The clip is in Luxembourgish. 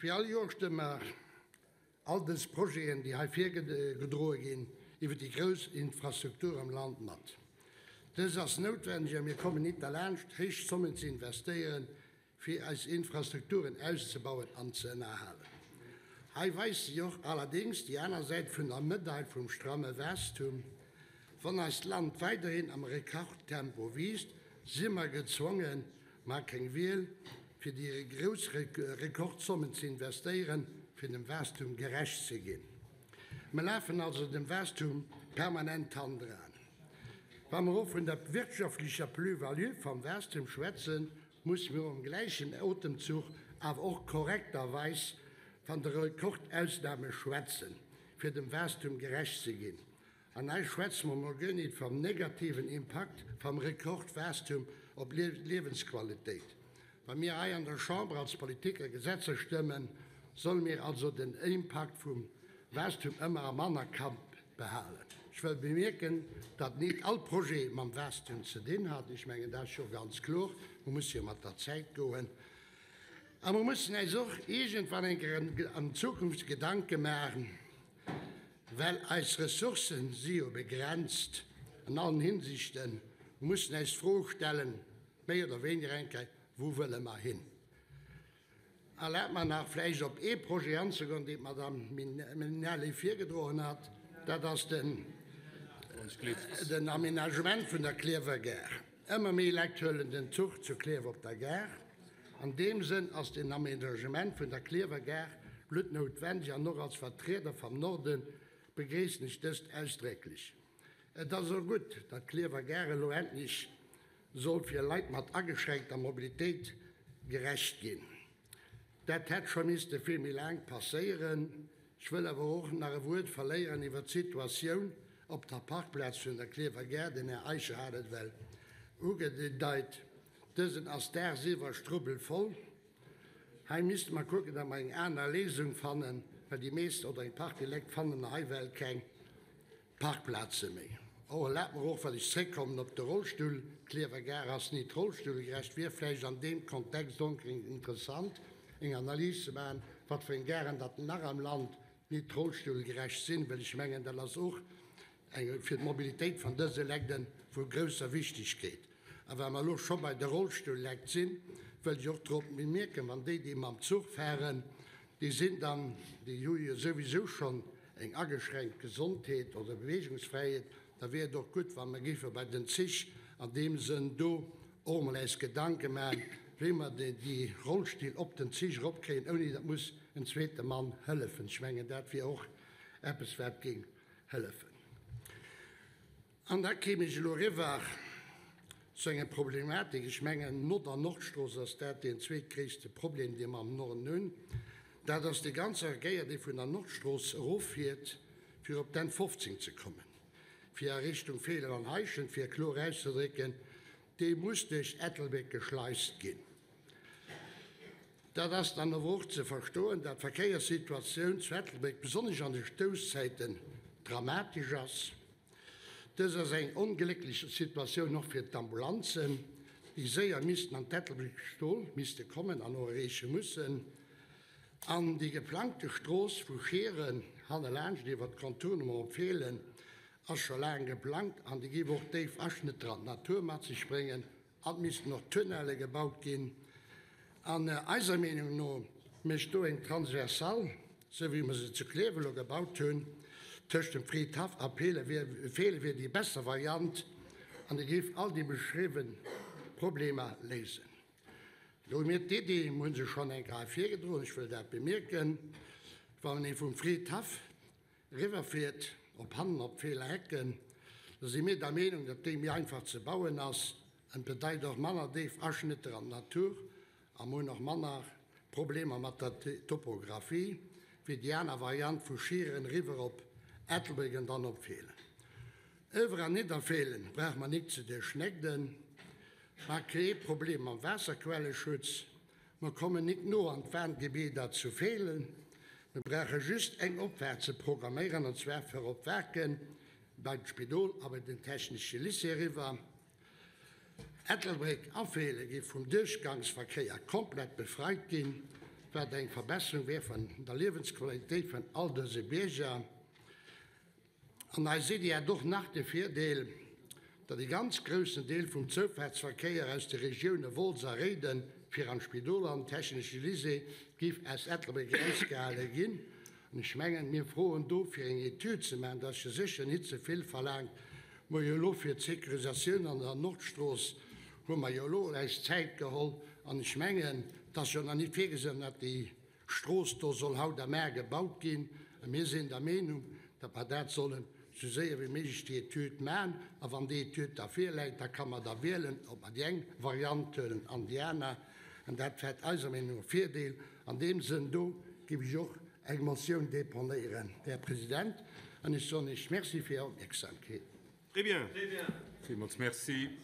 Wéi all Joer stëmme mer all dës Projeten, déi hei virgedroe ginn, iwwer déi grouss Infrastruktur am Land mat. Dës ass noutwendeg a mir kommen nit derlaanscht, héich Zommen ze investéieren, fir eis Infrastrukturen auszebauen an ze ënnerhalen. Hei weist sech och allerdéngs déi aner Säit vun der Medail vum stramme Waastum. Wann eist Land weiderhin am Rekordtempo wiisst, si mer gezwongen, mer keng Wiel, fir déi grouss Rekordsommen ze investéieren, fir dem Waastum gerecht ze ginn. Mer lafen also dem Waastum permanent hanneran. Wa mer och vun der wirtschaftlecher Plus-value vam Waastum schwätzen, musse mir am gläichen Otemzuch awer och korrekterweis van de Rekordausname schwätzen, fir dem Waastum gerecht ze ginn. An hei schwätze mer mol guer nit vam negativen Impakt vam Rekordwaastum op d'Liewensqualitéit. Wa mir hei an der Chamber als Politiker Gesetzer stëmmen, solle mir also den Impakt vum Waastum ëmmer am Hannerkapp behalen. Ech wëll bemierken, datt nit all Projet mam Waastum ze dinn hat. Ech mengen, dat ass jo ganz kloer. Mer musse jo mat der Zäit goen. A mer mussen äis och iergendwann eng Kéier an Zukunft Gedanke maachen, well eis Ressourcen si jo begrenzt an allen Hinsichten. Mer mussen äis d'Fro stellen, méi oder wéiniger eng Kéier, Wou wëlle mer hin? Erlaabt mer nach vläicht op ee Projet anzegoen, deen d'Madame Minelli virgedroen hat, dat ass den Aménagement vun der Klierfer Gare. Ëmmer méi Leit huelen den Zuch zu Klierf op der Gare. An deem Sënn ass den Aménagement vun der Klierfer Gare bluttnoutwendeg an och als Vertrieder vam Norde begréissen ech dëst ausdrécklech. Et ass och gutt, datt d'Klierfer Gare elo endlech soll fir Leit mat ageschränkter Mobilitéit gerecht ginn. Dat hätt scho misste vill méi laang passéieren. Ech wëll awer och nach e Wuert verléieren iwwert d'Situatioun op der Parkplaz vun der Klierfer Gare. Den Här Eicher hat et well ugedeit. Dësen ass dagsiwwer strubbelvoll. Hei misste mer kucken, datt mer eng aner Léisung fannen, well déi meescht oder eng Partie Lekt fannen hei well keng Parkplaze méi. Oh, erlaabt mer och, well ech zréckkommen op de Rollstull, d'Klierfer Gare ass nit rollstullgerecht, wier vläicht an deem Kontext donc interessant, eng Analys ze maachen, wat fir eng Garen datt nach am Land nit rollstullgerecht sinn, well ech mengen, dat ass och eng fir d'Mobilitéit van dëse Lekten vu grousser Wichtigkeet. A wa mer elo scho bei de Rollstull-Lekt sinn, wëllt ech och drop mierken, wann déi, déi mam Zuch fahren, déi sinn dann, déi hu jo souwisou schonn eng ageschränkt Gesondheet oder Beweegungsfräiheet, da wier et och gutt, wa mer géife bei den Zich an deem Sënn do och emol äis Gedanke maachen, wéi mer déi Rollstill op den Zich eropkréien, ouni datt muss en zweete Mann hëllefen. Ech mengen, dat wier och eppes, wat géing hëllefen. An da kéim ech elo eriwwer zu enger Problematik. Ech mengen, no der Nordstrooss ass dat deen zweetgréisste Problem, dee mer am Norden hunn. Dat ass dee ganze Regéier, dee vun der Nordstrooss eroffiert, fir op d'N 15 ze kommen, fir a Richtung Feelen an Heischent, fir kloer auszedrécken, dee muss duerch Ettelbréck geschleist ginn. Dat ass dann awer och ze verstoen, dat d'Verkéierssituatioun zu Ettelbréck besonnesch an de Stousszäiten dramatesch ass. Dës ass eng onglécklech Situatioun och fir d'Ambulanzen, déi séier missten an d'Ettelbrécker Spidol misste kommen an och erreeche mussen. An déi geplangte Strooss vu Schieren hannelaanscht iwwer d'Contournement op Feelen ass scho laang geplangt an déi géif och déif Aschnëtter an d'Natur mat sech bréngen An et missten och Tunnelle gebaut ginn. An eiser Meenung no mécht do eng Transversale, esou wéi mer se zu Klierf elo gebaut hunn, tëscht dem Fridhaff a Feelen wier déi besser Variant an déi géif all déi beschriwwe Problemer léisen. Do hu mir d'Iddi, mir hu se schonn eng Kéier virgedroen, ech wëll dat bemierken, wann ee vum Fridhaff Eriwwer fiert, op hannen op d'Feeler Hecken, da si mir der Meenung, datt déi méi einfach ze bauen ass an bedeit och manner déif Aschnëtter an d'Natur a mer hunn och manner Problemer mat der Topographie wéi déi aner Variant vu Schieren eriwwer op Ettelbréck an dann op Feelen. Öwer an Nidderfeelen brauche mer nik ze duerchschnegden, mar kee Problem mam Waasserquelleschutz. Mer kommen nik no an d'Warngebieder zu Feelen. Mer brauche just eng Opfaart ze programméieren, an zwar fir op Waarken bei d'Spidol a bei den technesche Lycée eriwwer. Ettelbréck a Feele gi vum Duerchgangsverkéier komplett befreit ginn. Wat eng Verbesserung wär vun der Liewensqualitéit vun all dëse Bierger. An eis Iddi hätt och nach de Virdeel, datt e ganz groussen Deel vum Zoufaartsverkéier aus de Regioune Wolz a Réiden fir an d'Spidol an den technesche Lycée giff aus Ettelbréck erausgehale ginn. An ech mengen, mir froen do fir eng Etüd ze maachen, dat ass jo sécher nit ze vill verlaangt. Mer hu jo elo fir d'Sécurisatioun an der Nordstrooss hu mer jo elo eis Zäit geholl. An ech mengen, et ass jo nach nit virgesinn, datt déi Strooss do soll haut a mar gebaut ginn. A mir sinn der Meenung, datt mer dat sollen esou séier wéi méiglech déi Etüd maachen. A wann déi Etüd da virläit, da ka mer da wielen, ob mer déi eng Variant huelen an déi aner. An dat hätt eiser Meenung no e Virdeel. An deem Sënn do géif ech och eng Motioun deponéieren, Här President, an ech soen Iech Merci fir Är Opmierksamkeet. Très bien. Villmools Merci.